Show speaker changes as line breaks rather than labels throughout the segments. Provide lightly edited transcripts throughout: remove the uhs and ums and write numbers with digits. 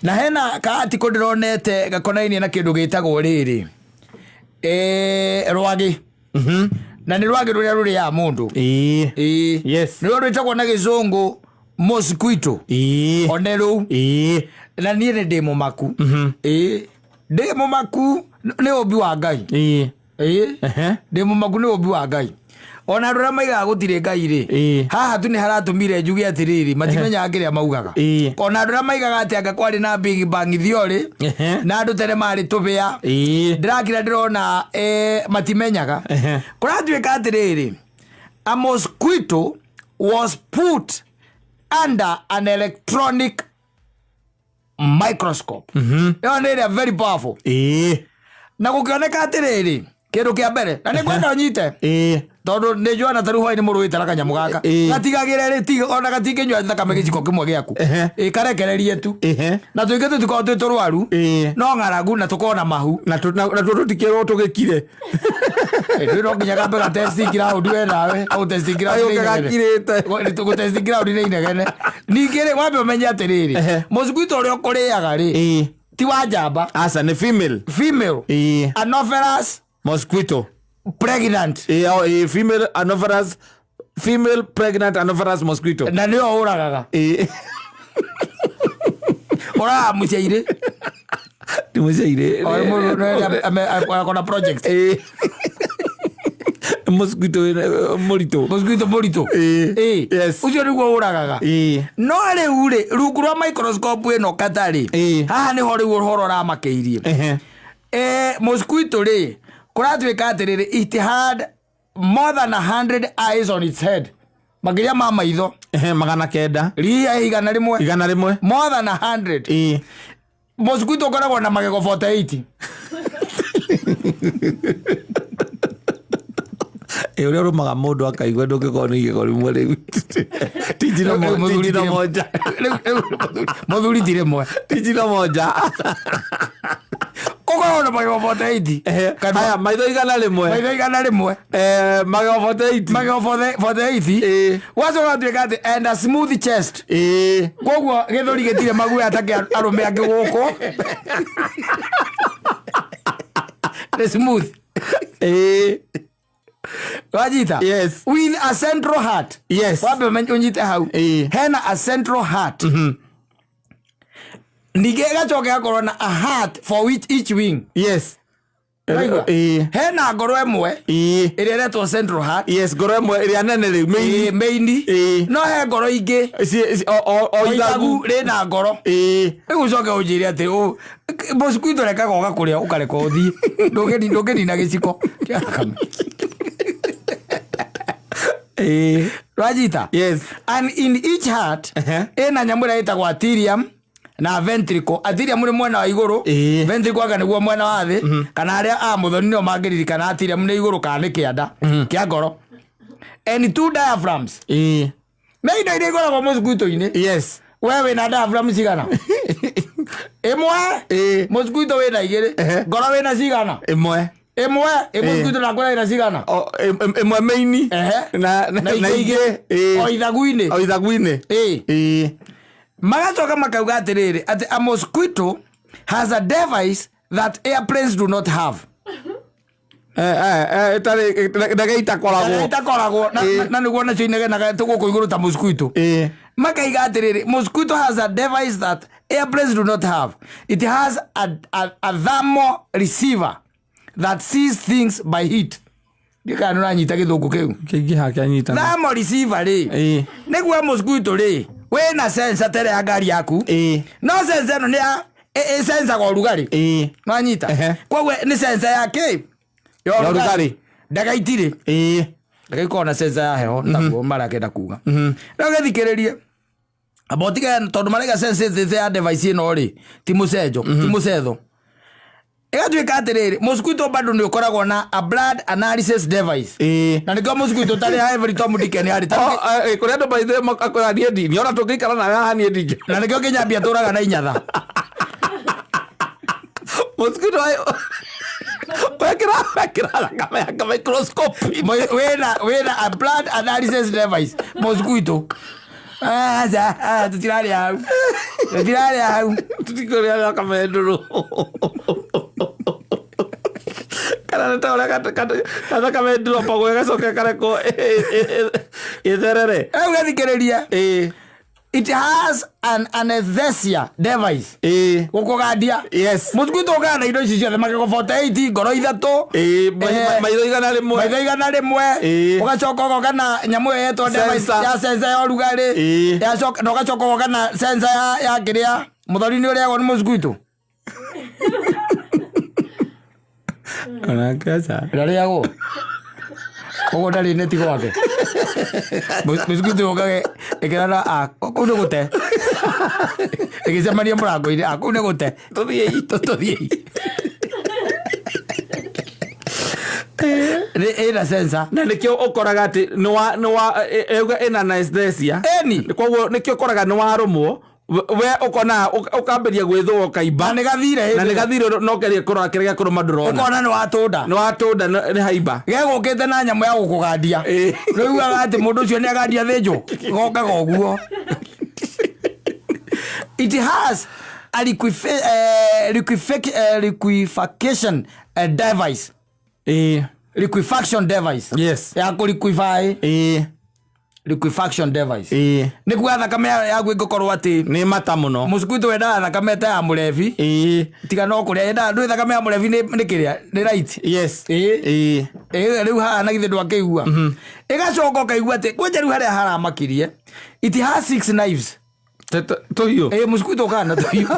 Na hena ka article ndĩronete gakonainie na kĩndũ gĩtagwo rĩrĩ, rwagĩ. Na nĩ rwagĩ rũrĩa rũrĩaga mũndũ. Ĩĩ. Nĩruo rwĩtagwo na gĩcũngũ mosquito. One rũu. Na niĩ nĩ ndĩ mũmaku. Ĩĩ, ndĩ mũmaku nĩ ũmbi wa Ngai. Ĩĩ. Ndĩ mũmaku nĩ ũmbi wa Ngai. Ona andũ arĩa maigaga gũtirĩ Ngai rĩ, haha tu nĩ haratũmire njuge atĩrĩrĩ, matimenyaga kĩrĩa maugaga. Ona andũ arĩa maigaga atĩ anga kwarĩ na Big Bang Theory, na andũ tene marĩ tũbĩa, ndĩrakira ndĩrona matimenyaga. Kũratuĩka atĩrĩrĩ, a mosquito was put under an electronic microscope. Ĩyo nĩ ĩrĩa very powerful. Na gũkĩoneka atĩrĩrĩ, kĩndũ kĩa mbere, na nĩ ngwenda ũnyite, tondũ nĩ njuana ta rĩu hwaĩ-inĩ mũrũĩte na kanyamũ gaka, gatigagĩre rĩ, ona gatingĩnyua thakame gĩciko kĩmwe gĩaku. Ĩ, karekererie tu. Na tũingĩ tũtikoragwo twĩ tũrwaru, no ng'aragu na tũkorwo na mahu.
Na natuo tũtikĩrwo tũgĩkire.
Rĩu no nginya gambe ga testing round we nawe. Au testing round nĩ
Agĩũka
inegene.
gakirĩte.
Gũ testing round nĩ inegene. Ningĩ rĩ, wambe ũmenye atĩrĩrĩ, mosquito ũrĩa ũkũrĩaga rĩ, ti wa njamba.
Aca, nĩ female.
Female. Anopheles
Mosquito.
Pregnant.
Oh, female anopheles, female pregnant anopheles mosquito.
Na nĩyo ũragaga. Ũraga mũciairĩ.
Ti mũciairĩ.
Akona project.
Mosquito wĩna mũritũ.
Mosquito mũritũ.
Yes.
Ũcio nĩguo ũragaga. No rĩu rĩ, rungu rwa microscope ĩno katarĩ, haha nĩho rĩu ũhoro ũramakĩirie. Mosquito rĩ, kũratuĩka atĩrĩrĩ, it had more than 100 eyes on its head, makĩria ma maitho
900.
Ria 100.
100.
More than 100. Mosquito ũkoragwo na magego 48.
Ĩ, ũrĩa ũrũmaga mũndũ akaigua ndũngĩkorwo nĩ igego rĩmwe rĩu. Ti njino
Rĩu mũthuri
ti njino
ti rĩmwe.
moja.
Rĩu mũthuri ti rĩmwe.
Ti njino moja.
Ũkoragwo na magego 48.
Haya, maitho 100.
Maitho 100.
Magego 48.
Magego 48. Wacoka ũgatuĩka atĩ and a smooth chest. Koguo gĩthũri gĩtirĩ maguoya ta kĩa arũme angĩ gũkũ. Nĩ smooth. Wanyita?
Yes.
With a central heart.
Yes.
Wambe ũnyite hau. Hena a central heart. Ningĩ ĩgacoka ĩgakorwo na a heart for which each wing. Ũraigua? Hena ngoro ĩmwe ĩrĩa ĩretwo central heart.
Yes, ngoro ĩmwe ĩrĩa nene rĩu, main.
Main. No he ngoro ingĩ.
O
O
ithagu.
ithagu rĩna ngoro. Rĩu ũcoke ũnjĩre atĩ mosquito rekaga ũgakũrĩa ũkareka ũthiĩ. Ndũngĩnina gĩciko kĩa thakame. Wanyita?
Yes.
And in each heart, ĩna nyamũ ĩrĩa ĩtagwo atrium na ventricle. Atrium nĩ mwena wa igũrũ, ventricle anga nĩguo mwena wa thĩ, kana arĩa a mũthoni nĩo mangĩririkana atrium nĩ igũrũ kana nĩ kĩanda kĩa ngoro. And two diaphragms. Nĩ indo iria ikoragwo mosquito-inĩ. We wĩna diaphragm cigana? Ĩmwe. Mosquito wĩna igĩrĩ. Ngoro wĩna cigana?
Ĩmwe.
Ĩmwe. Ĩ, mosquito na ngoro wĩna cigana?
O, ĩmwe main.
Na
Na
ingĩ
ingĩ.
O ithagu-inĩ.
O ithagu-inĩ.
Magacoka makauga atĩrĩrĩ, atĩ a mosquito has a device that airplanes do not have.
Ĩtarĩ ndege itakoragwo.
Ndege itakoragwo, na nĩguo nacio inegenaga gũkũ igũrũ ta mosquito. Makaiga atĩrĩrĩ, mosquito has a device that airplanes do not have. It has a thermal receiver that sees things by heat. Ndiũĩ kana nĩũranyita gĩthũngũ kĩu.
Kĩingĩ hakĩanyitana.
Thermal receiver rĩ, nĩguo mosquito rĩ, wĩna sensor tere ya ngari yaku. No sensor ĩno nĩ ya ĩsensaga ũrugarĩ. Nwanyita? Koguo nĩ sensor ya kĩ? Ya
Ya ũrugarĩ.
Ndege itirĩ. Ndege ikoragwo na sensor ya heho, taguo marakĩenda kuga. Rĩu gĩthikĩrĩrie. Amba ũtige tondũ maraiga sensitivity ya device ĩno rĩ, ti mũcenjo, ti mũcetho. Ĩgatuĩka atĩrĩrĩ, mosquito bado nĩ ũkoragwo na a blood analysis device. Na nĩkĩo mosquito tarĩ ha every Tom Dick and Harry.
Oh, kũrĩ andũ maithe makakwĩra niĩ ndi niona tũngĩikara nawe haha niĩ ndingĩ.
Na nĩkĩo Kĩnyambia atũraga na inyatha.
Mosquito wekĩra thakame yake microscope.
Wĩna a blood analysis device mosquito. Aca, tũtirarĩ hau. Tũtirarĩa hau.
Tũtikũrĩa thakame ndũrũ. Kana nĩ ta ũrĩa gathakame ndropagwo ĩgacoka ĩkarekwo ĩtherere.
Rĩu gĩthikĩrĩrie.
Ĩĩ.
It has an anesthesia device.
Ĩĩ.
Gũkũgandia.
Yes.
Mũthiguito ũkaga na indo ici ciothe, magego 48, ngoro ithatũ.
Ĩĩ, maitho 100.
Maitho 100.
Ĩĩ.
Ũgacoka ũgoka na nyamũ ĩyo yetwo device
Sensor.
ya sensor ya ũrugarĩ.
Ĩĩ.
Yacoka na ũgacoka ũgoka na sensor ya kĩrĩa mũthori nĩ ũrĩagwo nĩ mũthiguito.
Onake aca.
Ndarĩagwo. Koguo ndarĩ neti gwake. Mũthiguito ũkage ĩkĩrana a kũu nĩ gũte. Ĩgĩcemania mũrango-inĩ a kũu nĩ gũte.
Tũthiĩi.
Tũthiĩi. Nĩ ĩna sensor.
Na nĩkĩo ũkoraga atĩ nĩ wa ĩuga ĩna anesthesia.
Ĩni.
Koguo nĩkĩo ũkoraga nĩ warũmwo we ũkona ũkambĩria gwĩthũa ũkaimba.
Na nĩ gathire.
Na nĩ gathire no kerie kũrora kĩrĩa gĩakũrũma ndũrona.
Ũkona nĩ watũnda.
Nĩ watũnda nĩ haimba.
Gegũkĩte na nyamũ ya gũkũgandia.
Ĩĩ.
Rĩugaga atĩ mũndũ ũcio nĩ agandia thĩnjwo. Gokaga ũguo. It has a liquefaction device.
Ĩĩ.
Liquefaction device.
Yes.
Ya kũ liquefy.
Ĩĩ.
Liquefaction device.
Ĩĩ.
Nĩ kuga thakame yaku ĩngĩkorwo atĩ
Nĩ mata mũno.
Mũsikuito wendaga thakame ta ya mũrebi.
Ĩĩ.
Tiga no kũrĩa yendaga ndũĩ thakame ya mũrebi nĩ kĩrĩa nĩ right.
Yes.
Ĩĩ.
Ĩĩ.
Ĩĩ, rĩu haha na githĩ ndwakĩigua. Ĩgacoka ũkaigua atĩ kwanja rĩu harĩa haramakirie, it has 6 knives.
Tũhiũ.
Ĩĩ, mũsikuito ũkaga na tũhiũ.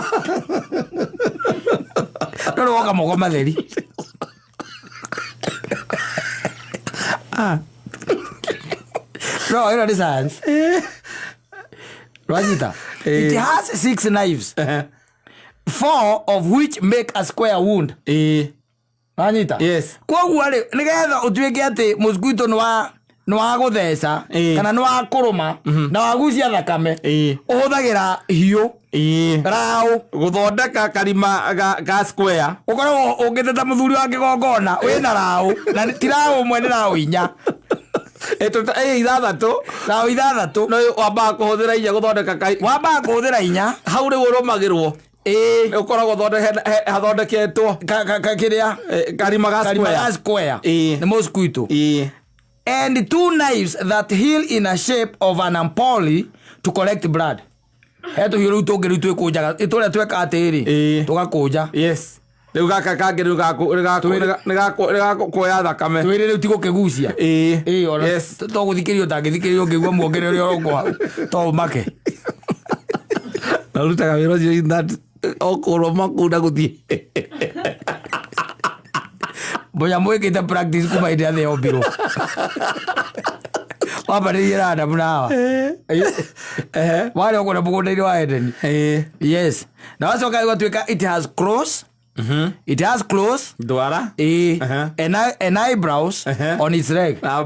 No rĩu woka moko matheri.
Ah.
No, ĩno nĩ science. Rwanyita. It has 6 knives. 4 of which make a square wound.
Ĩĩ.
Wanyita?
Yes.
Koguo rĩ, nĩgetha ũtuĩke atĩ mũsikuito nĩ wa nĩ wa gũtheca
Ĩĩ.
kana nĩ wa kũrũma na wagucia thakame,
Ĩĩ.
ũhũthagĩra hiũ,
Ĩĩ.
raũ.
Gũthondeka karima ga square.
Ũkoragwo ũngĩte ta mũthuri wa kĩgongona wĩna raũ, na ti raũ ũmwe, nĩ raũ inya.
Ĩ ithathatũ.
Raũ ithathatũ.
No wambaga kũhũthĩra inya gũthondeka kai.
Wambaga kũhũthĩra inya.
Hau rĩu ũrũmagĩrwo.
Ĩĩ.
Ũkoragwo hathondeketwo.
Kĩrĩa?
Karima ga
Karima
square.
ga square.
Ĩĩ.
Nĩ mosquito.
Ĩĩ.
And 2 knives that heal in a shape of an ampulla to collect blood. He tũhiũ rĩu tũngĩ rĩu twĩkũnjaga, tũrĩa tweka atĩrĩ,
Ĩĩ.
tũgakũnja.
Yes. Rĩu gaka kangĩ rĩu nĩ gakuoya thakame.
Twĩrĩ rĩu ti gũkĩgucia.
Ĩĩ.
Ĩĩ, ona
Yes.
to gũthikĩrĩrio ũtangĩthikĩrĩrio ũngĩigua muongere ũrĩa ũrokwo hau, to ũmake.
Na ũrutaga wĩra ũcio in that okũrwo kũu na gũthiĩ.
Mũnyamũ wĩkĩte practice kuma hĩndĩ ya thĩ yombirwo. Wambanĩirie na Adamu na Hawa.
Ehe.
Warĩ o kũrĩa mũgũnda-inĩ wa Edeni.
Ĩĩ.
Yes. Na wacoka ũgatuĩka it has claws. It has claws.
Ndwara.
Ĩĩ.
Ehe.
And eyebrows
Ehe.
on its leg.
Na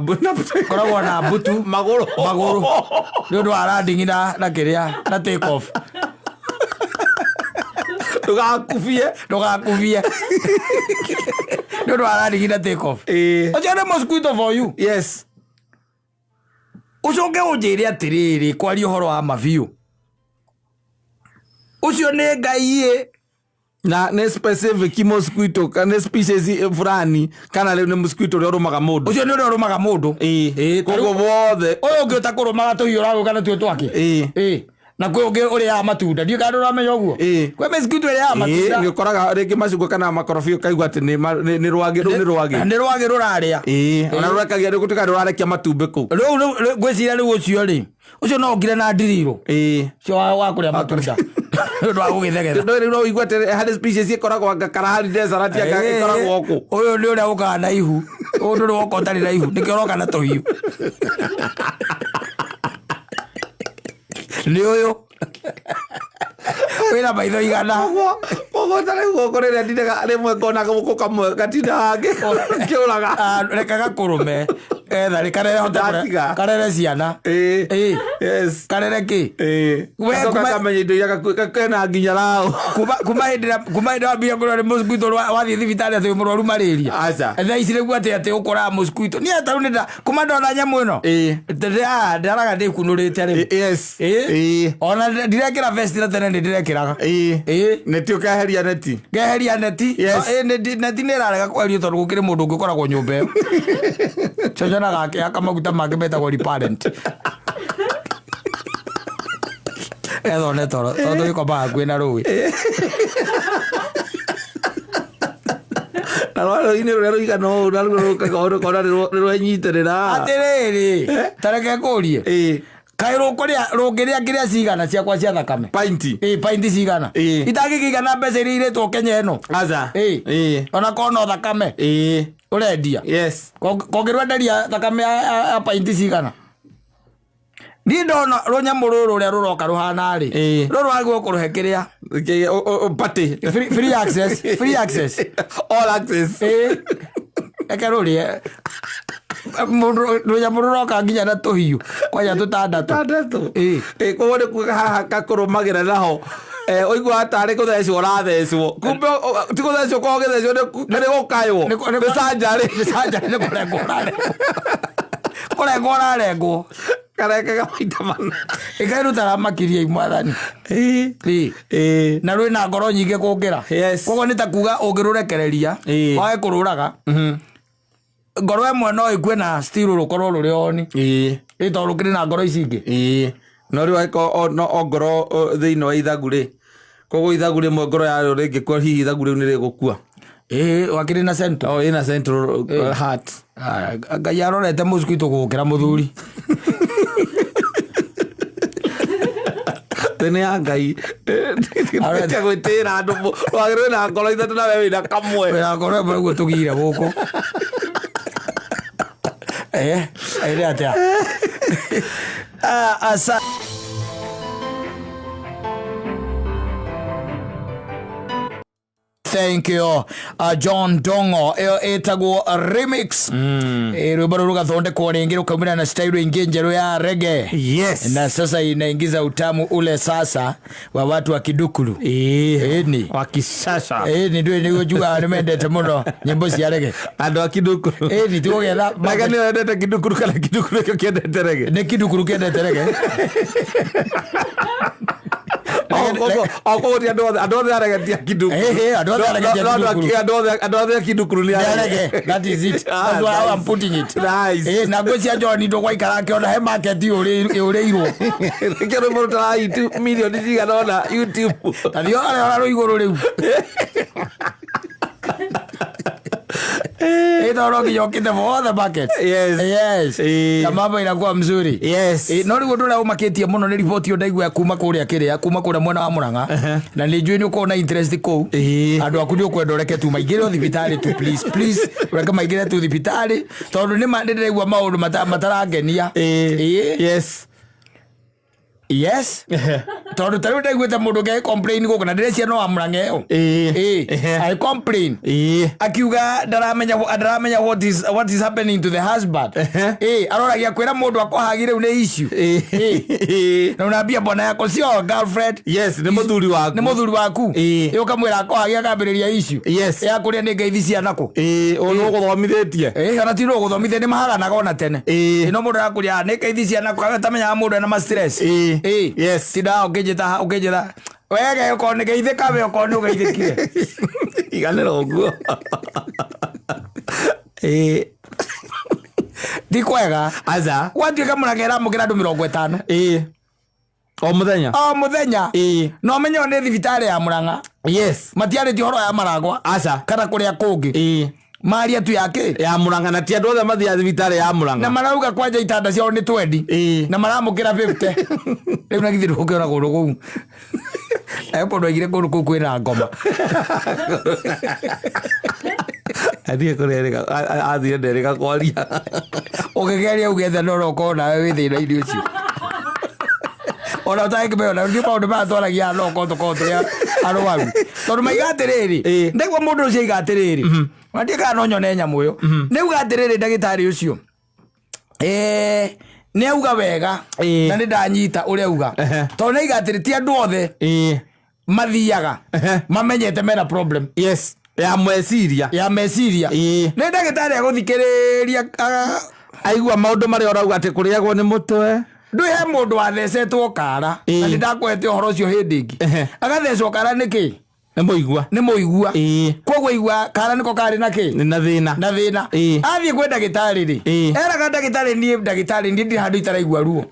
Koragwo na mbutu.
Magũrũ.
Magũrũ. Nĩ ũndũ wa landing na kĩrĩa na take off.
Ndũgakubie.
Ndũgakubie. Nĩ ũndũ wa landing na take off.
Ĩĩ.
Ũcio nĩ mosquito for you.
Yes.
Ũcoke ũnjĩre atĩrĩrĩ, kwaria ũhoro wa mabiũ. Ũcio nĩ Ngai ĩ.
Na nĩ specific mosquito kana nĩ species fulani kana rĩu nĩ mosquito ũrĩa ũrũmaga mũndũ.
Ũcio nĩ ũrĩa ũrũmaga mũndũ.
Ĩĩ.
Ĩĩ, ta
Koguo
rĩu-
wothe.
Ũyũ ũngĩ ũtakũrũmaga tũhiũ ũragũka natuo twake.
Ĩĩ.
Ĩĩ. Na kwĩ ũngĩ ũrĩaga matunda. Ndiũĩ kana ndũramenya ũguo.
Ĩĩ.
Kwĩ mosquito ĩrĩaga
Ĩĩ,
matunda.
nĩ ũkoraga rĩngĩ macungwa kana makorobia ũkaigua atĩ nĩ rwagĩ rũu nĩ rwagĩ.
Nĩ rwagĩ rũrarĩa.
Ĩĩ, ona rũrekagia rĩ gũtuĩka rũrarekia matumbĩ kũu.
Rĩu ngwĩciria rĩu ũcio rĩ, ũcio no ũkire na ndirirũ.
Ĩĩ.
Ũcio wa kũrĩa matunda. Nĩ ũndũ wa gũgĩthegetha.
No rĩu no ũigue atĩ harĩ species ĩkoragwo anga Kalahari Desert anga ĩkoragwo kũ.
Ũyũ nĩ ũrĩa ũkaga na ihu. Ũyũ ndũrĩ woka ũtarĩ na ihu. Nĩkĩo ũroka na tũhiũ. Nĩ ũyũ. Wĩna maitho igana.
Koguo ta rĩu gũkũ rĩrĩa ndindaga rĩmwe ngona gũkũ kamwe gatindaga ngĩũraga.
Reka gakũrũme. Etha rĩ karere hote
Ndatiga.
karere ciana.
Ĩĩ.
Ĩĩ.
Yes.
Karere kä
Ĩĩ.
We
Gacoka kamenya indo iria kena nginya raũ.
Kuma hä ndä wambia kå nä mosquito wathiä thibitarä atä må rwaru malaria.
Aca.
Thaa ici rĩu atĩ atĩ ũkoraga mosquito niĩ tarĩu nĩ kuma ndona nyamũ ĩno.
Ĩĩ.
Ndaraga ndĩkunũrĩte rĩu.
Yes.
Ĩĩ.
Ĩĩ.
Ona ndirekĩra vest na tene nĩ ndĩrekĩraga.
Ĩĩ.
Ĩĩ.
Neti ũkeheria neti.
Ngeheria neti.
Yes.
No, ĩĩ, neti nĩ ĩrarega kweherio tondũ gũkĩrĩ mũndũ ũngĩ ũkoragwo nyũmba ĩyo cio nyonaga akĩhaka maguta mangĩ metagwo repellent ethone toro tondũ gĩkomaga hakuhĩ na rũĩ.
Na rwaro-inĩ rũrĩa rũigana ũũ naruo rũkaga ũkona nĩ rwenyitĩrĩra.
Atĩrĩrĩ, tareke ngũrie.
Ĩĩ.
Kaĩ rũkũrĩa rũngĩrĩa kĩrĩa cigana ciakwa cia thakame?
Pinti.
Ĩ, painti cigana?
Ĩĩ.
Itangĩkĩigana mbeca iria irĩtwo Kenya ĩno.
Aca.
Ĩĩ.
Ĩĩ.
Ona korwo no thakame
Ĩĩ.
ũrendia.
Yes.
Kongĩrwenderia thakame ya painti cigana? Niĩ ndona rũnyamũ rũrũ rũrĩa rũroka rũhana rĩ,
Ĩĩ.
rũrũ wagĩrĩirwo kũrũhe kĩrĩa.
Party.
Free access, free access.
All access.
Ĩĩ. Reke rũrĩe. Mũndũ rũnyamũ rũroka nginya na tũhiũ kwanja tũtandatũ.
Tandatũ.
Ĩĩ.
Ĩĩ, koguo nĩ kuga haha kakũrũmagĩra naho. Ũiguaga tarĩ kũthecwo ũrathecwo, kumbe ti kũthecwo korwo ũgĩthecwo, nĩ gũkaywo. Nĩ canjarĩ.
Nĩ canjarĩ, nĩ kũrengwo ũrarengwo, kũrengwo ũrarengwo.
Karekaga maita mana.
Ĩkairutaga makiria mwathani.
Ĩĩ.
Ĩĩ.
Ĩĩ.
Na rwĩna ngoro nyingĩ kũngĩra.
Yes.
Koguo nĩ ta kuga ũngĩrũrekereria
Ĩĩ.
wage kũrũraga, ngoro ĩmwe no ĩkue na still rũkorwo rũrĩ oni.
Ĩĩ.
Ĩ, tondũ rũkĩrĩ na ngoro ici ingĩ.
Ĩĩ, no rĩu angĩkorwo no o ngoro thĩinĩ wa ithagu rĩ, koguo ithagu rĩmwe ngoro yarĩo rĩngĩkua, hihi ithagu rĩu nĩ rĩgũkua.
Ĩĩ, wakĩrĩ na central.
O ĩna central heart.
Ah, Ngai arorete mosquito gũkĩra mũthuri.
Thĩ nĩ ya Ngai.
Arorete-
Gwĩtĩra andũ wagĩrĩirwo na ngoro ithatũ na we wĩna kamwe.
Wĩna ngoro ĩmwe ũguo tũgire gũkũ. Ĩrĩ atĩa? Ah, asa. Thank you, John Dongo. Ĩyo ĩtagwo remix. Rwĩmbo rũu rũgathondekwo rĩngĩ rũkaumĩra na style ĩngĩ njerũ ya reggae.
Yes.
Na sasa inaingiza utamu ule sasa wa watu wa kidukuru.
Ĩĩ.
Ĩni.
Wa kisasa.
Ĩni, ndũĩ nĩguo njugaga nĩmendete mũno nyĩmbo cia reggae.
Andũ a kidukuru.
Ĩni, tigũgetha.
Rege nĩyo yendete kidukuru kana kidukuru nĩkĩo kĩendete rege?
Nĩ kidukuru kĩendete reggae.
O koguo ti andũ othe a rege ti a kidukuru.
Ĩhĩ, andũ othe a rege ti a
No, no,
kidukuru.
andũ othe a kidukuru nĩ a
Nĩ
rege.
reggae. That is it.
Ah,
That's how I'm
nice.
putting it.
Nice.
Na ngwĩciria John ndũgwaikara akĩona he market yũrĩirwo.
Nĩkĩo rwĩmbo rũtara milioni cigana ũna YouTube.
Ta thiĩ ũrore ũrĩa rwĩ igũrũ rĩu. Ĩ, tondũ no nginya ũkĩte for all the markets.
Yes.
Yes.
Ĩĩ.
Na mambo inakuwa mzuri.
Yes.
Ĩ, no rĩu ũndũ ũrĩa ũmakĩtie mũno nĩ riboti ĩyo ndaigua kuma kũrĩa kĩrĩa kuma kũrĩa mwena wa Mũrang'a, na nĩ njũĩ nĩ ũkoragwo na interest kũu.
Ĩĩ.
Andũ aku nĩ ũkwenda ũreke tu maingĩre o thibitarĩ tu, please, please, ũreke maingĩre tu thibitarĩ tondũ nĩ ma nĩ ndĩraigua maũndũ matarangenia.
Ĩĩ.
Ĩĩ.
Yes.
Yes, tondũ ta rĩu ndaiguĩte mũndũ ũngĩ complain gũkũ na ndĩrecia no wa Mũrang'a ĩyo.
Ĩĩ.
Ĩĩ.
Ehe.
I complain
Ĩĩ.
akiuga ndaramenya what is happening to the husband.
Ehe.
Ĩĩ, aroragia kwĩra mũndũ akohagi rĩu nĩ issue.
Ĩĩ. Ĩĩ.
Na unaambia bwana yako sio girlfriend.
Yes, nĩ mũthuri waku.
Nĩ mũthuri waku.
Ĩĩ.
Ĩ, ũkamwĩra akohagi akambĩrĩria issue.
Yes.
Ya kũrĩa nĩ ngeithi cianakũ.
Ĩĩ, ũyũ nĩ ũgũthomithĩtie.
Ĩĩ, ona ti gũthomithia, nĩ mahaganaga ona tene.
Ĩĩ.
Ĩ, no mũndũ arakũria nĩ ngeithi cianakũ atamenyaga mũndũ ena ma stress.
Ĩĩ.
Ĩĩ.
Yes.
Tindaga ũkĩnjĩta ũkĩnjĩra wege okorwo nĩ geithĩka we okorwo nĩ ũgeithĩkire.
Iganĩra ũguo. Ĩĩ.
Ti kwega.
Aca.
Gwatuĩka Mũrang'a ĩramũkĩra andũ 50.
Ĩĩ. O mũthenya.
O mũthenya.
Ĩĩ.
Na ũmenye ĩyo nĩ thibitarĩ ya Mũrang'a.
Yes.
Matiarĩtie ũhoro ya Maragwa
Aca.
kana kũrĩa kũngĩ.
Ĩĩ.
Maria tu yake.
Ya Mũrang'a, na ti andũ othe mathiaga thibitarĩ ya
Na
Mũrang'a.
marauga kwanja itanda ciao nĩ 20.
Ĩĩ.
Na maramũkĩra 50 rĩu, na githĩ ndũngĩona kũndũ kũu mũndũ aigire kũndũ kũu kwĩna ngoma.
Athiĩ kũrĩa erĩga athire nderĩga kwaria.
Ũkĩgeria ugetha no ũkorwo nawe wĩ thĩna-inĩ ũcio ona ũtangĩmenya, ona nĩ maũndũ maya twaragia no ũkorwo tũkorwo tũrĩ arwaru tondũ maiga atĩrĩrĩ.
Ĩĩ.
Ndaigua mũndũ ũcio aiga atĩrĩrĩ, ona ndiĩ kana no nyone nyamũ ĩyo, nĩuga atĩrĩrĩ, ndagĩtarĩ ũcio. Nĩ auga wega.
Ĩĩ.
Na nĩ ndanyita ũrĩa auga. Tondũ nĩ aiga atĩrĩ ti andũ othe mathiaga mamenyete mena problem.
Yes, ya meciria.
Ya meciria. Nĩ ndagĩtarĩ agũthikĩrĩria
Aigua maũndũ marĩa ũrauga atĩ kũrĩagwo nĩ mũtwe.
Ndwĩ he mũndũ wathecetwo kara. Na nĩ ndakũhete ũhoro ũcio hĩndĩ ĩngĩ. Agathecwo kara nĩkĩ?
Nĩ mũigua.
Nĩ mũigua. Koguo igua kara nĩko karĩ na kĩ?
Nĩ na thĩna.
Na thĩna. Athiĩ kwĩ ndagĩtarĩ rĩ, eraga ndagĩtarĩ, niĩ ndagĩtarĩ, niĩ ndirĩ handũ itaraigua ruo.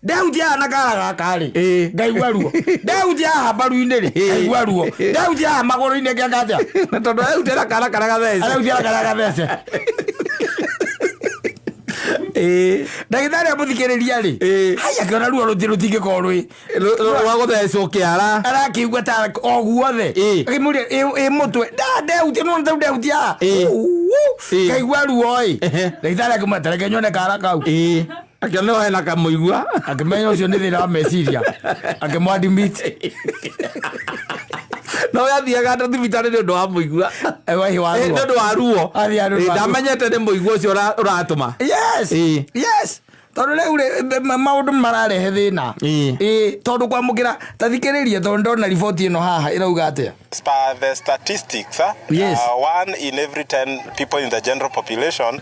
Ndehutia haha na kara gaka rĩ, ngaigua ruo. Ndehutia haha mbaru-inĩ rĩ, ngaigua ruo. Ndehutia haha magũrũ-inĩ ngeka atĩa?
Na tondũ arehutia na kara karĩa gathece.
Arehutia na kara gathece. Ndagĩtarĩ amũthikĩrĩria rĩ, hai akĩona ruo rũtingĩkorwo rwĩ
Rwa gũthecwo kĩara.
Arakĩigua ta o guothe. Akĩmũria ĩ mũtwe ndehutia, nĩwona ta rĩu ndehutia haha. Ngaigua ruo ĩ. Ndagĩtarĩ akĩmwĩra ta reke nyone kara kau.
Akĩona hena kamũigua.
Akĩmenya ũcio nĩ thĩna wa meciria. Akĩmwadmit.
No yathiaga ta thibitarĩ nĩ ũndũ wa mũigua.
Wahi wa ruo.
Nĩ ũndũ wa ruo.
Athiaga nĩ ũndũ wa ruo.
Ndamenyete nĩ mũigua ũcio ũratũma.
Yes. Yes. Tondũ rĩu rĩ, maũndũ mararehe thĩna. Tondũ kwamũkĩra, ta thikĩrĩria, tondũ ndona riboti ĩno haha ĩrauga atĩa?
As per the statistics, 1 in every 10 people in the general population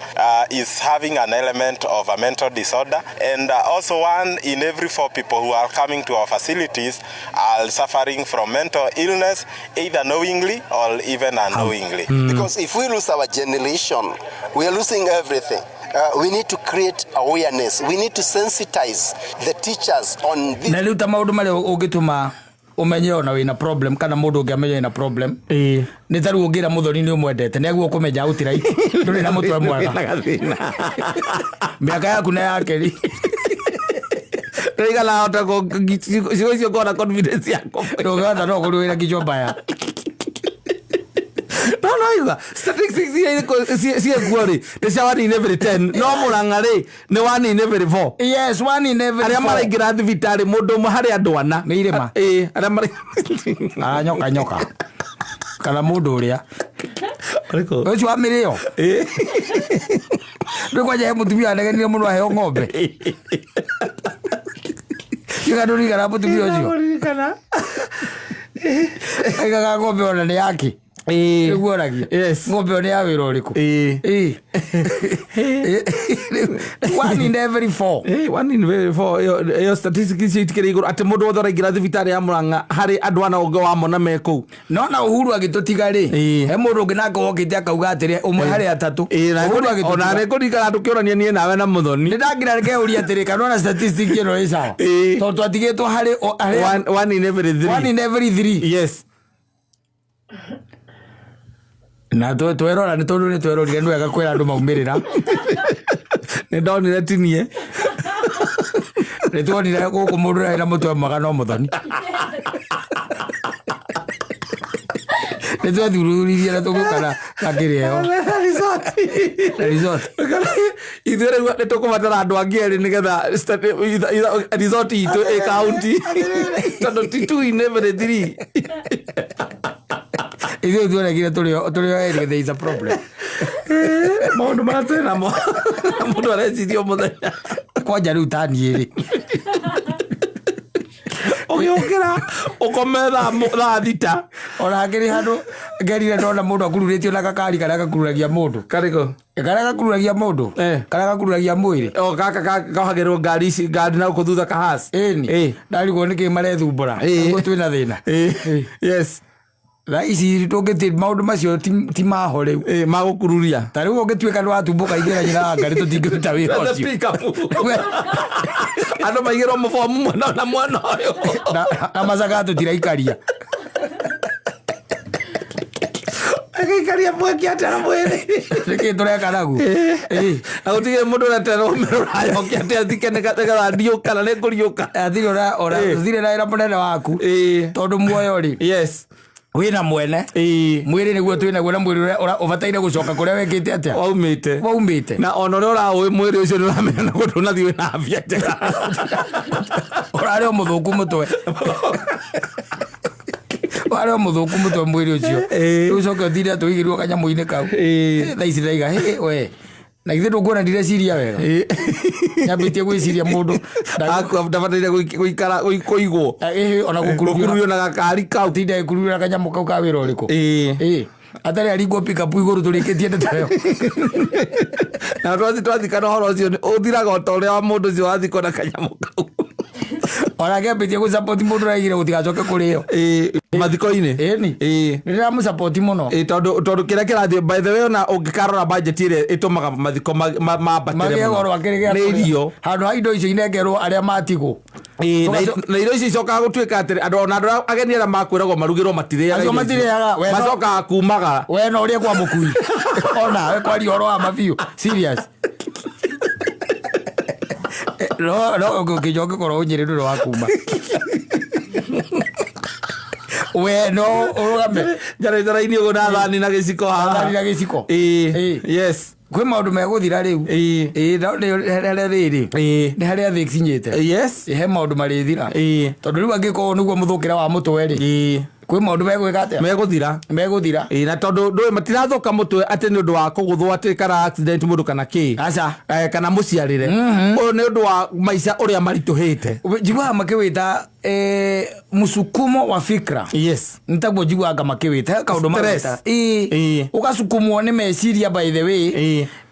is having an element of a mental disorder, and also 1 in every 4 people who are coming to our facilities are suffering from mental illness, either knowingly or even unknowingly.
Because if we lose our generation, we are losing everything. We need to create awareness. We need to sensitize the teachers on this.
Na rĩu ta maũndũ marĩa ũngĩtũma ũmenye ona wĩna problem, kana mũndũ ũngĩ amenye wĩna problem, nĩ ta rĩu ũngĩra mũthoni nĩ ũmwendete, nĩ aguo kũmenya outright, ndũrĩ na mũtwe mwega.
Ndũrĩ na gathĩna.
Mĩaka yaku na yake rĩ.
Ndĩraigana hota ciugo icio ngona confidence yakwa.
Ndũngĩhota no kũrũĩra kichwa mbaya.
No, no, igua. Statistics iria ciĩkuo rĩ, nĩ cia 1 in every 10. No Mũrang'a rĩ, nĩ 1 in every 4.
Yes, 1 in every
Arĩa
4.
maraingĩra thibitarĩ mũndũ ũmwe harĩ andũ ana.
Nĩ irĩma.
Arĩa mara-
Aranyoka nyoka. Kana mũndũ ũrĩa.
Ũrĩkũ?
Ũcio wa mĩrĩo. Rĩu kwanja he mũtumia wanegenire mũno aheo ng'ombe. Tiga ndũririkana mũtumia ũcio.
Ndĩramũririkana.
Aigaga ng'ombe ona nĩ yake. Nĩguo oragia.
Yes.
Ng'ombe ĩyo nĩ ya wĩra ũrĩkũ? 1 in every 4.
1 in every 4. Ĩyo statistics icio itikĩrĩ igũrũ atĩ mũndũ wothe ũraingĩra thibitarĩ ya Mũrang'a harĩ andũ ana ũngĩ wamona me kũu.
No na Uhuru agĩtũtiga rĩ, he mũndũ ũngĩ nake wokĩte akauga atĩrĩ, ũmwe harĩ atatũ. Uhuru agĩtũtiga.
Ona nĩ kũririkana tũkĩũrania niĩ nawe na Mũthoni.
Nĩ ndakira ngeuria atĩrĩ, kana ona statistic ĩno ĩ sawa? Tondũ twatigĩtwo harĩ o, harĩ
One in every 3.
1 in every 3.
Yes.
Na twerora nĩ tondũ nĩ twerorire nĩ wega kwĩra andũ maumĩrĩra.
Nĩ ndonire tinie.
Nĩ tuonire gũkũ mũndũ ũrĩa wĩna mũtwe mwega no Mũthoni. Nĩ twethuthuririe na tũgĩũka na kĩrĩa ĩyo.
Na resort.
Na resort.
Ithuĩ rĩu nĩ tũkũbatara andũ angĩ erĩ nĩgetha resort itũ ĩ county. Tondũ ti 2 in every 3.
Ithuĩ tuonekire tũrĩ o erĩ, there is a problem.
Maũndũ marĩa twĩ namo, mũndũ areciria o mũthenya.
Kwanja rĩu ta niĩ rĩ.
Ũgĩũkĩra, ũkome thaa 6.
Ona ngĩrĩ handũ ngerire ndona mũndũ akururĩtio na gakari karĩa gakururagia mũndũ.
Karĩkũ?
Karĩa gakururagia mũndũ? Karĩa gakururagia mwĩrĩ.
O, gaka kohagĩrwo ngari ici, ngari na gũkũ thutha kahas.
Ĩni. Ndarigwo nĩkĩ marethumbũra. Nĩguo twĩna thĩna.
Yes.
Thaa ici tũngĩtĩ maũndũ macio ti maho rĩu.
Magũkururia.
Ta rĩu ũngĩtuĩka nĩ watumbũka ingĩra nyina wa ngari tũtingĩruta wĩra
The
ũcio.
pick up. Andũ maigĩrwo mũbomu mwena na mwena ũyũ.
Na macaga tũtiraikaria.
Agĩikaria mwaki atĩa na mwĩrĩ?
Nĩkĩ tũreka naguo?
Na gũtigĩrĩ mũndũ ũreterwo mĩrũrayo ũke atĩ athike nĩgetha ndiũka na nĩngũriũka.
Athire ũthire na wĩra mũnene waku. Tondũ muoyo rĩ.
Yes.
Wĩna mwene. Mwĩrĩ nĩguo twĩ naguo na mwĩrĩ ũrĩa ũbataire gũcoka kũrĩa wekĩte atĩa?
Waumĩte.
Waumĩte.
Na ona ũrĩa ũraũĩ mwĩrĩ ũcio nĩ ũramenya na kũndũ ũnathiĩ wĩna afya njega.
Ũrarĩ o mũthũku mũtwe. Ũrarĩ o mũthũku mũtwe mwĩrĩ ũcio. Rĩu ũcoke ũtinde atĩ ũigĩrwo kanyamũ-inĩ kau. Thaa ici ndaiga, hĩ, we. Na githĩ ndũkuona ndireciria wega? Nyambĩtie gwĩciria mũndũ
Akua ndabataire gũikara kũigwo.
Ĩhĩ, ona gũkururio.
Gũkururio na gakari kau.
Tinda ĩkururio na kanyamũ kau ka wĩra ũrĩkũ?
Ĩĩ.
Ĩĩ. Atarĩ aringwo pickup igũrũ tũrĩkĩtie ndeto ĩyo.
Na twathikana ũhoro ũcio ũthiraga o ta ũrĩa wa mũndũ ũcio wathikwo na kanyamũ kau.
Onake ambĩtie gũsupport mũndũ ũraigire gũtigacoke kũrĩo.
Ĩĩ, mathiko-inĩ.
Ĩni.
Ĩĩ.
Nĩ ndĩramũsupport mũno.
Ĩĩ, tondũ kĩrĩa kĩrathiĩ, by the way, ona ũngĩkarora budget ĩrĩa ĩtũmaga mathiko mambatĩre
Magĩe
mũno.
goro akĩrĩ gĩa
Nĩ
kũrĩa.
irio.
Handũ ha indo icio inengerwo arĩa matigwo.
Ĩĩ, na irio ici icokaga gũtuĩka atĩrĩ, andũ ona andũ arĩa ageni arĩa makwĩragwo marugĩrwo matirĩaga
Acio
irio icio.
matirĩaga, we no-
Macokaga kumagara.
We no ũrĩe kwa mũkui. Ona we kwaria ũhoro wa mabiũ. Serious. No no ũngĩnja ũngĩkorwo ũnyĩrĩ ndũrĩ wa kuma. We no ũrũgame.
Njarĩte raini ũguo na thani na gĩciko haha.
Thani na gĩciko.
Ĩĩ.
Ĩĩ.
Yes.
Kwĩ maũndũ megũthira rĩu.
Ĩĩ.
Ĩĩ, no nĩ harĩa rĩrĩ.
Ĩĩ.
Nĩ harĩa thĩ ĩkinyĩte.
Yes.
He maũndũ marĩthira.
Ĩĩ.
Tondũ rĩu angĩkorwo nĩguo mũthũkĩre wa mũtwe rĩ.
Ĩĩ.
Kwĩ maũndũ megwĩka atĩa?
Megũthira.
Megũthira.
Ĩĩ, na tondũ ndũĩ matirathũka mũtwe atĩ nĩ ũndũ wa kũgũthwo atĩ kana accident mũndũ kana kĩ.
Aca.
Kana mũciarĩre. Ũyũ nĩ ũndũ wa maica ũrĩa maritũhĩte.
Njiguaga makĩwĩta msukumo wa fikra.
Yes.
Nĩtaguo njiguaga makĩwĩta. He kaũndũ
Stress.
magwĩta. Ĩĩ.
Ĩĩ.
Ũgasukumwo nĩ meciria by the way.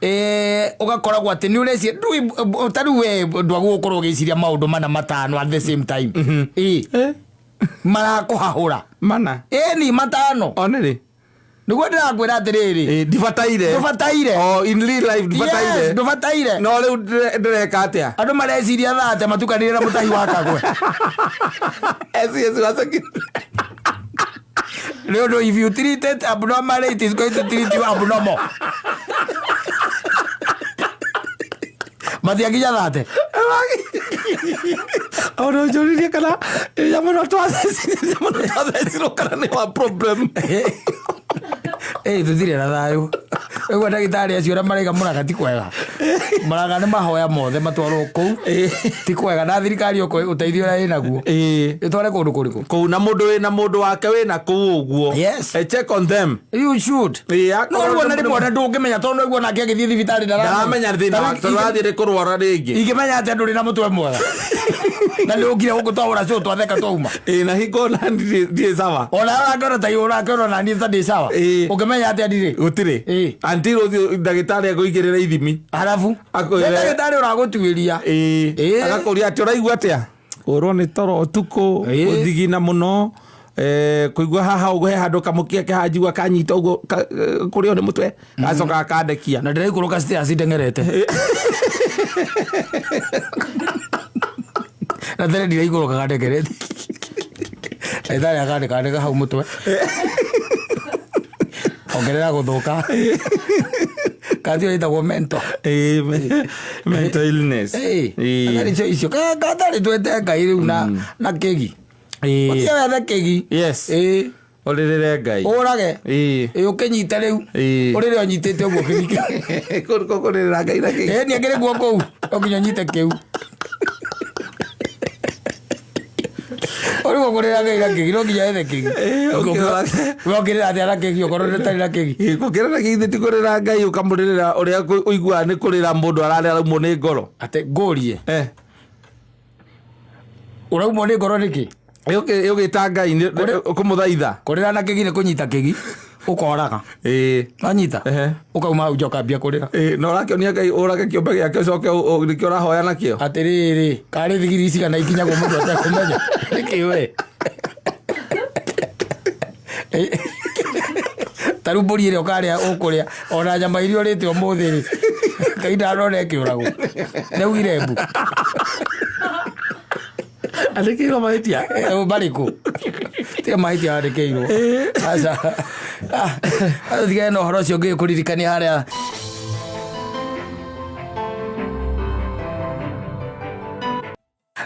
Ĩĩ.
Ũgakoragwo atĩ nĩ ũreciria ndũĩ ta rĩu we ndwagwo gũkorwo ũgĩciria maũndũ mana matano at the same time. Ĩĩ. Marakũhahũra.
Mana.
Ĩni matano.
One rĩ.
Nĩguo ndĩrakwĩra atĩrĩrĩ.
Ĩĩ, ndibataire.
Ndũbataire.
Oh, in real life ndibataire.
Yes, ndũbataire.
No rĩu ndĩreka atĩa?
Andũ mareciria thaa atĩa matukanĩre na mũtahi wa kagwe.
SES wa security.
Nĩ ũndũ if you treat it abnormally, it is going to treat you abnormal. Matiakinya thate.
Ona ũnjũririe kana nyamũ ĩno twathecirwo kana nĩ wa problem.
Ĩĩ, tũtirĩ na thayũ. Ũguo ndagĩtarĩ acio ũrĩa maraiga mũrang'a ti kwega. Mũrang'a nĩ mahoya mothe matwarwo kũu. Ti kwega na thirikari oko ũteithio ũrĩa ĩnaguo.
Ĩĩ.
Ĩtware kũndũ kũrĩkũ?
Kũu na mũndũ wĩna mũndũ wake wĩna kũu ũguo.
Yes.
Check on them.
You should.
Ĩĩ,
No
akorwo
rĩu ona
nĩ
rĩmwe ona ndũngĩmenya tondũ no ũiguo nake agĩthiĩ thibitarĩ
Ndaramenya thĩna wake tondũ arathiĩ nĩ kũrwara rĩngĩ.
Ingĩmenya atĩa ndũrĩ na mũtwe mwega. Na nĩ ũkire gũkũ twahũra cũ twatheka twauma.
Ĩĩ, na hingo ona ndirĩ sawa.
Ona ũrakĩona ta ũrakĩona na niĩ ta ndĩ sawa.
Ĩĩ.
Ũngĩmenya atĩa ndirĩ?
Gũtirĩ.
Ĩĩ.
Until ũthiĩ ndagĩtarĩ akũigĩrĩre ithimi.
Arabu.
Akwĩre-
Nĩ ndagĩtarĩ ũragũtuĩria.
Ĩĩ.
Ĩĩ.
Agakũria atĩ ũraigua atĩa? Kũrwo nĩ toro ũtukũ,
Ĩĩ.
gũthigina mũno, kũigua haha ũguo he handũ kamũkia kehanjigua kanyita ũguo kũrĩo nĩ mũtwe, gacoka gakandekia.
Na ndĩraikũrũka stairs ndeng'erete. Na tene ndiraikũrũkaga ndeng'erete. Ndagĩtarĩ akandĩkandĩka hau mũtwe. Ongerera gũthũka. Kathi ĩyo ĩtagwo mental.
Ĩĩ, mental illness.
Ĩĩ.
Ĩĩ.
Atarĩ icio icio. Katarĩ twete Ngai rĩu na kĩgi.
Ĩĩ.
Ũthiĩ wethe kĩgi.
Yes.
Ĩĩ.
Ũrĩrĩre Ngai.
Ũrage.
Ĩĩ.
Ĩĩ, ũkĩnyite rĩu.
Ĩĩ.
Ũrĩrĩ ũnyitĩte ũguo kĩgi kĩu.
Kũrĩrĩra Ngai na kĩgi.
Ĩĩ, nĩ akĩrĩ guo kũu. No nginya ũnyite kĩu. Ũrĩguo kũrĩra Ngai na kĩgi, no nginya wethe kĩgi.
Ĩĩ, ũkĩrora-
We ũkĩrĩra atĩa na kĩgi okorwo ndũtarĩ na kĩgi?
Ĩĩ, gũkĩrĩra na kĩgi ti kũrĩra Ngai ũkamũrĩrĩra ũrĩa ũiguaga nĩ kũrĩra mũndũ ararĩa araumwo nĩ ngoro.
Atĩ ngũrie. Ũraumwo nĩ ngoro nĩkĩ?
Ũgĩta Ngai nĩ kũmũthaitha.
Kũrĩra na kĩgi nĩ kũnyita kĩgi, ũkoraga.
Ĩĩ.
Wanyita?
Ehe.
Ũkauma hau nja ũkambia kũrĩra.
Ĩĩ, na ũrakĩonia Ngai ũrage kĩũmbe gĩake ũcoke nĩkĩo ũrahoya nakĩo.
Atĩrĩrĩ, karĩ thigiri cigana ikinyagwo mũndũ atekũmenya. Nĩkĩ we? Ta rĩu mbũri ĩrĩa ũkarĩa ũkũrĩa, ona nyama iria ũrĩte ũmũthĩ rĩ, Ngai ndanona ĩkĩũragwo. Nĩaugire mbu.
Andĩkĩirwo mahĩtia?
Marĩkũ? Tiga mahĩtia andĩkĩirwo. Aca. Tigane na ũhoro ũcio ngĩkũririkania harĩa.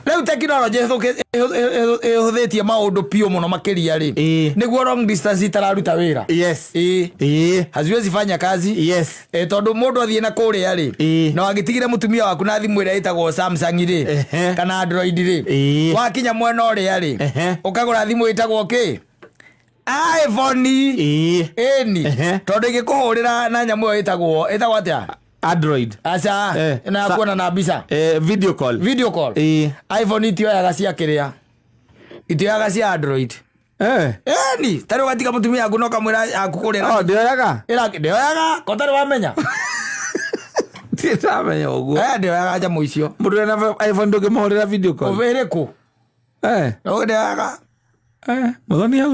Rĩu tekinoronjĩ ĩhũthĩtie maũndũ piũ mũno makĩria rĩ.
Ĩĩ.
Nĩguo long distance itararuta wĩra.
Yes.
Ĩĩ.
Ĩĩ.
Haziwezi fanya kazi.
Yes.
Tondũ mũndũ athiĩ na kũrĩa rĩ.
Ĩĩ.
Na wagĩtigire mũtumia waku na thimũ ĩrĩa ĩtagwo Samsung rĩ.
Ehe.
Kana Android rĩ.
Ĩĩ.
Wakinya mwena ũrĩa rĩ.
Ehe.
Ũkagũra thimũ ĩtagwo kĩ? iPhone.
Ĩĩ.
Ĩni.
Ehe.
Tondũ ĩngĩkũhũrĩra na nyamũ ĩyo ĩtagwo atĩa?
Android.
Aca. Ĩno ya kuona na mbica.
Video call.
Video call. iPhone itioyaga cia kĩrĩa, itioyaga cia Android. Eni tarĩ ũgatiga mũtumia waku na ũkamwĩra akũkũrĩra.
Oh, ndioyaga.
Ndioyaga ko tarĩ wamenya.
Ndamenya ũguo.
Ndioyaga nyamũ icio.
Mũndũ wĩna iPhone ndũngĩmũhũrĩra video call.
Ĩrĩkũ? Ndioyaga.
Mũthoni hau.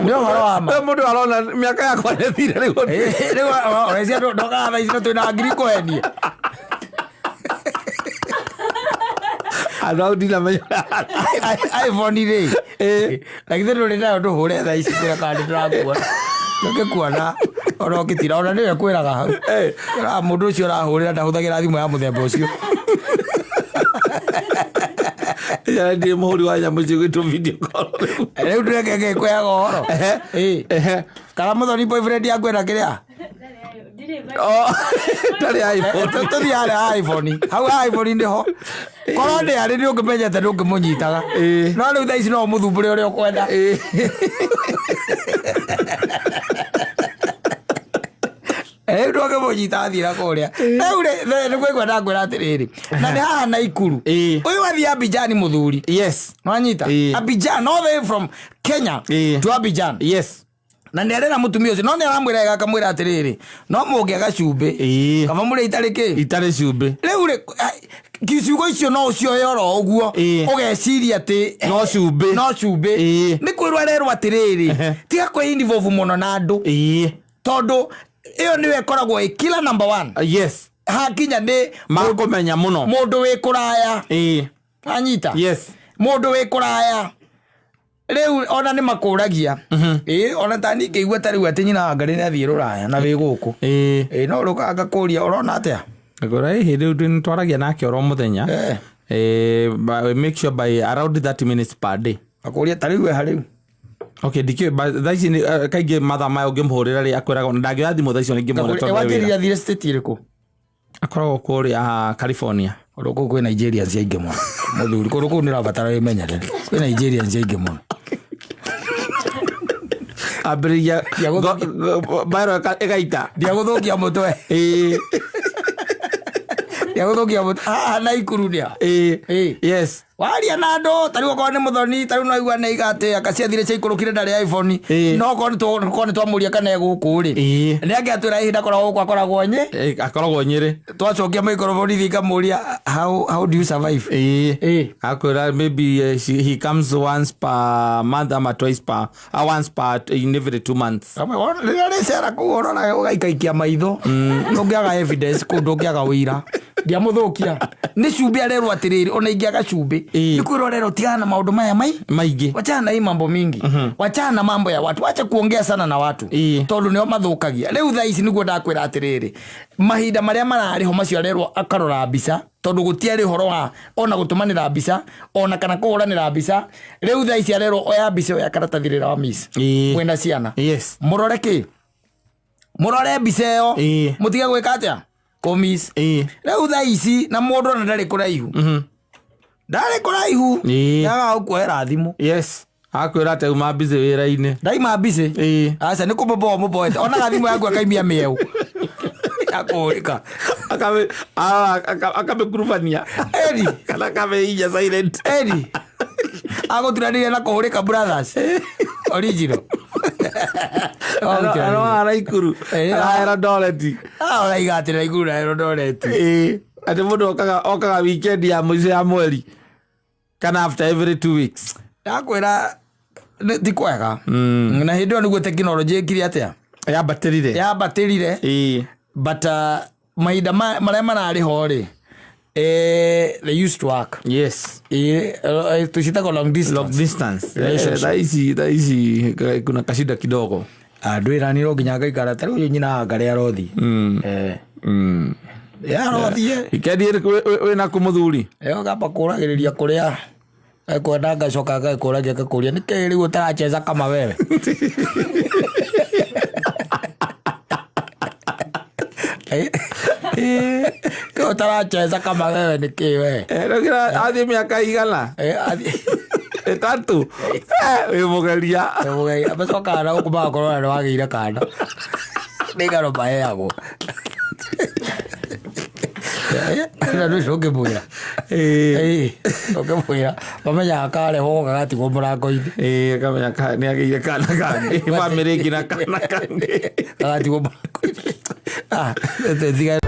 Nĩ ũhoro wa ma.
Mũndũ arona mĩaka yakwa nĩthire rĩu.
Rĩu ũrecia ndokaga thaa ici na twĩna ngiri kũhenie.
Andũ au ndinamenya.
iPhone rĩ. Na githĩ ndũrĩ nayo ndũhũre thaa ici kwĩra kana nĩndĩrakuona. Ndũngĩkuona ona ũngĩtira ona nĩwe kwĩraga hau. Mũndũ ũcio ũrahũrĩra ndahũthagĩra thimũ ya mũthemba ũcio.
Ndirĩ mũhũri wa nyamũ icio gwĩtwo video call.
Rĩu ndũreke kwĩyaga ũhoro. Kana mũthoni boyfriend yaku ena kĩrĩa?
Ndarĩ iPhone.
Tũthiĩ harĩa iPhone. Hau iPhone nĩho. Korwo ndĩ arĩ nĩ ũngĩmenyete ndũngĩmũnyitaga. No rĩu thaa ici no ũmũthumbũre ũrĩa ũkwenda. Rĩu ndũngĩmũnyita athiĩ na kũrĩa. Rĩu rĩ, nĩ kũigua ndakwĩra atĩrĩrĩ. Na nĩ haha Naikuru. Ũyũ athiĩ Abidjan mũthuri.
Yes.
Nwanyita? Abidjan, all the way from Kenya to Abidjan.
Yes.
Na nĩ arera mũtumia ũcio, no nĩ aramwĩra wega akamwĩra atĩrĩrĩ, no mũngĩaga cumbĩ, kaba mũrĩe itarĩ kĩ?
Itarĩ cumbĩ.
Rĩu rĩ, ciugo icio no ũcioe oro ũguo, ũgeciria atĩ
no cumbĩ.
No cumbĩ. Nĩ kwĩrwo arerwo atĩrĩrĩ, tiga kwĩ involve mũno na andũ. Tondũ ĩyo nĩyo ĩkoragwo ĩ killer number one.
Yes.
Hakinya nĩ
makũmenya mũno.
Mũndũ wĩ kũraya. Anyita?
Yes.
Mũndũ wĩ kũraya. Rĩu ona nĩ makũragia. Ona ta niĩ ngĩigua ta rĩu atĩ nyina wa Ngarĩ nĩ athiĩ rũraya na wĩ gũkũ. No rũkaga ngakũria ũrona atĩa?
Ngora ĩhĩ rĩu nĩtwaragia nake oro mũthenya. We make sure by around 30 minutes per day.
Akũria ta rĩu eha rĩu.
Okay, ndikĩũĩ, but thaa ici nĩ, kaingĩ mathaa maya ũngĩmũhũrĩra rĩ, akwĩraga ona ndangĩoya thimũ thaa icio nĩngĩmũhũrĩra tondũ e wĩra.
Wanjĩrire athire state ĩrĩkũ?
Akoragwo kũrĩa California.
Kũndũ kũu kwĩ Nigerians aingĩ mũno. Mũthuri, kũndũ kũu nĩũrabatara wĩmenyerere. Kwĩ Nigerians aingĩ mũno.
Ambĩrĩria bairo ĩgaita.
Ndiagũthũkia mũtwe. Ndiagũthũkia mũtwe. Haha Naikuru nĩa.
Yes.
Waria na andũ, ta rĩu okorwo nĩ mũthoni, ta rĩu no aigua nĩ aiga atĩ anga ciathire ciaikũrũkire ndarĩ iPhone. No okorwo nĩ twamũria kana e gũkũ rĩ. Nĩ angĩatwĩra ĩhĩ ndakoragwo gũkũ, akoragwo Nyĩ.
Akoragwo Nyĩrĩ.
Twacokia microphone ithiĩ ngamũria, how do you survive?
Akwĩra maybe he comes once per month ama twice per, once per in every 2 months.
Rĩrĩa rĩcera kũu ũroraga ũgaikaikia maitho. Ndũngĩaga evidence kũu, ndũngĩaga ũira. Ndiamũthũkia. Nĩ cumbĩ arerwo atĩrĩrĩ, ona ingĩaga cumbĩ. Nĩ kwĩrwo arerwo tigana na maũndũ maya
maingĩ.
Wachana na hii mambo mingi. Wachana na mambo ya watu. Wacha kuongea sana na watu. Tondũ nĩo mathũkagia. Rĩu thaa ici nĩguo ndakwĩra atĩrĩrĩ, mahinda marĩa mararĩ ho macio arerwo akarora mbica, tondũ gũtiarĩ ũhoro wa ona gũtũmanĩra mbica, ona kana kũhũranĩra mbica. Rĩu thaa ici arerwo oya mbica ĩyo ya karatathi rĩrĩa wa miss. Mwĩna ciana. Mũrore kĩ? Mũrore mbica ĩyo. Mũtige gwĩka atĩa? Kũmiss. Rĩu thaa ici na mũndũ ona ndarĩ kũraihu. Ndarĩ kũraihu. Nĩagaga gũkuoera thimũ.
Yes. Akwĩra atĩ auma busy wĩra-inĩ.
Ndaima busy. Aca, nĩ kũmũboa mũboete. Onaga thimũ yaku akaimia mĩeũ. Akũrĩka.
Akamĩkurubania.
Eri.
Kana akamĩinya silent.
Eri. Agũturanĩria na kũhũrĩka brothers. Original.
Arora Naikuru. Arahera Eldoret.
Araiga atĩ Naikuru na Eldoret.
Atĩ mũndũ okaga weekend ya mũico ya mweri. Kana after every 2 weeks.
Ndakwĩra ti kwega. Na hĩndĩ ĩyo nĩguo tekinoronjĩ ĩkire atĩa?
Yambatĩrire.
Yambatĩrire. But mahinda marĩa mararĩ ho rĩ, they used to work.
Yes.
Tucitagwo long distance.
Long distance.
Relationship.
Thaa ici kuna kashida kidogo.
Ndwĩranirwo nginya ngaikara ta rĩu nyina wa Ngarĩ arothi. Arothi.
Ikendi ĩrĩkũ wĩ naku mũthuri?
Gamba kũragĩrĩria kũrĩa ekwenda ngacoka ngakũragia ngakũria nĩkĩ rĩu ũtaracheza kama wewe? Kĩ ũtaracheza kama wewe nĩkĩ we?
Rĩu athiĩ mĩaka igana? Ĩtatũ? Wĩ mũgeria.
Wĩ mũgeria. Macokaga na gũkũ magakorwo na nĩwagĩire kana. Nĩ ng'ano maheagwo. Na ndå ũcio ũngĩmwĩra.
Ĩĩ.
Ũngĩmwĩra mamenyaga karehwo gagatigwo mũrango-inĩ.
Ĩĩ, akamenya nĩ agĩire kana kangĩ, bamĩrĩ ĩngĩ na kana kangĩ.
Gagatigwo mũrango-inĩ. Ah, tiga.